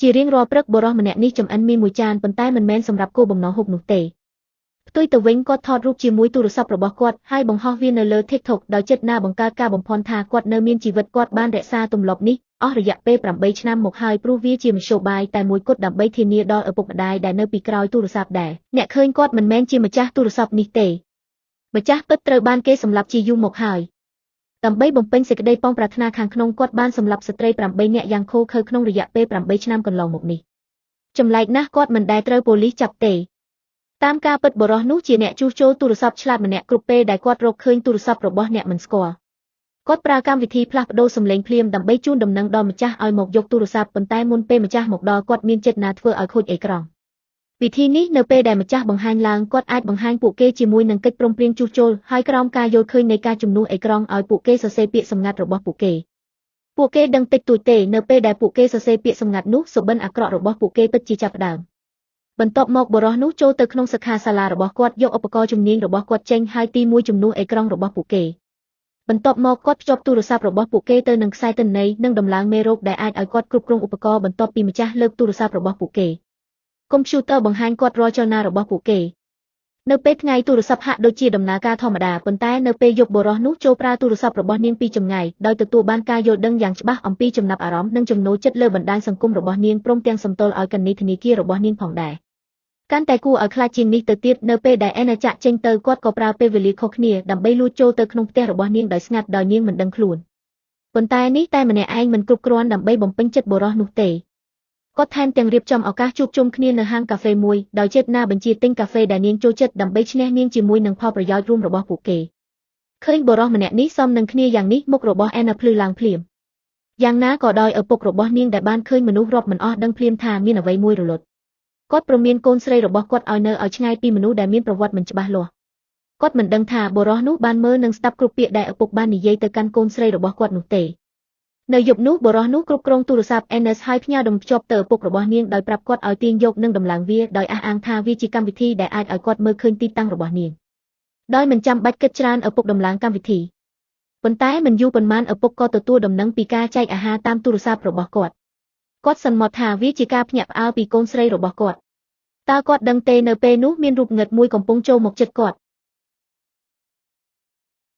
ជារៀងរាល់ព្រឹកបុរសម្នាក់នេះចម្អិនមីមួយចានប៉ុន្តែមិនមែនសម្រាប់គោលបំណងហូបនោះទេផ្ទុយទៅវិញគាត់ថតរូបជាមួយទូរស័ព្ទរបស់គាត់ហើយបង្ហោះវានៅលើ TikTok ដោយចិត្តណាបង្កើតការបំភាន់ថាគាត់នៅមានជីវិតគាត់បានរក្សាទម្លាប់នេះអស់រយៈពេល8ឆ្នាំមកហើយព្រោះវាជាមធ្យោបាយតែមួយគត់ដើម្បីធានាដល់ឪពុកម្ដាយដែលនៅពីក្រោយទូរស័ព្ទដែរអ្នកឃើញគាត់មិនមែនជាម្ចាស់ទូរស័ព្ទនេះទេម្ចាស់ពិតត្រូវបានគេសម្លាប់ជាយូរមកហើយដើម្បីបំពេញសេចក្តីប៉ងប្រាថ្នាខាងក្នុងគាត់បានសម្លាប់ស្ត្រី8នាក់យ៉ាងឃោរឃៅក្នុងរយៈពេល8ឆ្នាំកន្លងមកនេះចម្លែកណាស់គាត់មិនដែលត្រូវប៉ូលីសចាប់ទេតាមការពិតបុរសនោះជាអ្នកជួសជុលទូរស័ព្ទឆ្លាតម្នាក់គ្រប់ពេលដែលគាត់រកឃើញទូរស័ព្ទរបស់អ្នកមិនស្គាល់គាត់ប្រើកម្មវិធីផ្លាស់ប្ដូរសំឡេងភ្លាមដើម្បីជូនដំណឹងដល់ម្ចាស់ឲ្យមកយកទូរស័ព្ទប៉ុន្តែមុនពេលម្ចាស់មកដល់គាត់មានចេតនាធ្វើឲ្យខូចអេក្រង់វិធីនេះនៅពេលដែលម្ចាស់បង្ហាញឡើងគាត់អាចបង្ហាញពួកគេជាមួយនឹងកិច្ចព្រមព្រៀងជួសជុលហើយក្រោមការយល់ឃើញនៃការជំនួសអេក្រង់ឲ្យពួកគេសរសេរពាក្យសម្ងាត់របស់ពួកគេពួកគេដឹងតិចតួចទេនៅពេលដែលពួកគេសរសេរពាក្យសម្ងាត់នោះសុបិនអាក្រក់របស់ពួកគេពិតជាចាប់ផ្ដើមបន្ទាប់មកបុរសនោះចូលទៅក្នុងសិក្ខាសាលារបស់គាត់យកឧបករណ៍ជំនាញរបស់គាត់ចេញហើយទីមួយជំនួសអេក្រង់របស់ពួកគេបន្ទាប់មកគាត់ភ្ជាប់ទូរស័ព្ទរបស់ពួកគេទៅនឹងខ្សែទិន្នន័យនិងដំឡើងមេរោគដែលអាចឲ្យគាត់គ្រប់គ្រងឧបករណ៍បន្ទាប់ពីម្ចាស់លើកទូរស័ព្ទរបស់ពួកគេកុំព្យូទ័របង្ហាញគាត់រាល់ចលនារបស់ពួកគេនៅពេលថ្ងៃទូរស័ព្ទហាក់ដូចជាដំណើរការធម្មតាប៉ុន្តែនៅពេលយប់បុរសនោះចូលប្រើទូរស័ព្ទរបស់នាងពីចម្ងាយដោយទទួលបានការយល់ដឹងយ៉ាងច្បាស់អំពីចំណាប់អារម្មណ៍និងចំណូលចិត្តលើបណ្ដាញសង្គមរបស់នាងព្រមទាំងសំទល់ឲ្យកណនីធនាគាររបស់នាងផងដែរកាន់តែគួរឲ្យខ្លាចជាងនេះទៅទៀតនៅពេលដែលអេណាចាក់ចេញទៅគាត់ក៏ប្រើពេលវេលាខុសគ្នាដើម្បីលួចចូលទៅក្នុងផ្ទះរបស់នាងដោយស្ងាត់ដោយនាងមិនដឹងខ្លួនប៉ុន្តែនេះតែម្នាក់ឯងមិនគ្រប់គ្រាន់ដើម្បីបំពេញចិត្តបុរសនោះទេគាត់ថែមទាំងរៀបចំឱកាសជួបជុំគ្នានៅហាងកាហ្វេមួយដោយចេតនាបញ្ជាទិញកាហ្វេដែលនាងចូលចិត្តដើម្បីឈ្នះនាងជាមួយនឹងផលប្រយោជន៍រួមរបស់ពួកគេឃើញបុរសម្នាក់នេះសមនឹងគ្នាយ៉ាងនេះមុខរបស់អេណាភ្លឺឡើងភ្លាមយ៉ាងណាក៏ដោយឪពុករបស់នាងដែលបានឃើញមនុស្សរាប់មិនអស់ដឹងភ្លាមថាមានអ្វីមួយរលត់គាត់ព្រមានកូនស្រីរបស់គាត់ឲ្យនៅឲ្យឆ្ងាយពីមនុស្សដែលមានប្រវត្តិមិនច្បាស់លាស់គាត់មិនដឹងថាបុរសនោះបានមើលនិងស្ដាប់គ្រប់ពាក្យដែលឪពុកបាននិយាយទៅកាន់កូនស្រីរបស់គាត់នោះទេនៅយប់នោះបុរសនោះគ្រប់គ្រងទូរស័ព្ទ NS ហើយផ្ញើដុំភ្ជាប់ទៅឪពុករបស់នាងដោយប្រាប់គាត់ឲ្យទាញយកនិងដំឡើងវាដោយអះអាងថាវាជាកម្មវិធីដែលអាចឲ្យគាត់មើលឃើញទីតាំងរបស់នាងដោយមិនចាំបាច់គិតច្រើនឪពុកដំឡើងកម្មវិធីប៉ុន្តែមិនយូរប៉ុន្មានឪពុកក៏ទទួលដំណឹងពីការចែកអាហារតាមទូរស័ព្ទរបស់គាត់គាត់សន្មតថាវាជាការភ្ញាក់ផ្អើលពីកូនស្រីរបស់គាត់តើគាត់ដឹងទេនៅពេលនោះមានរូបងឹតមួយកំពុងចូលមកជិតគាត់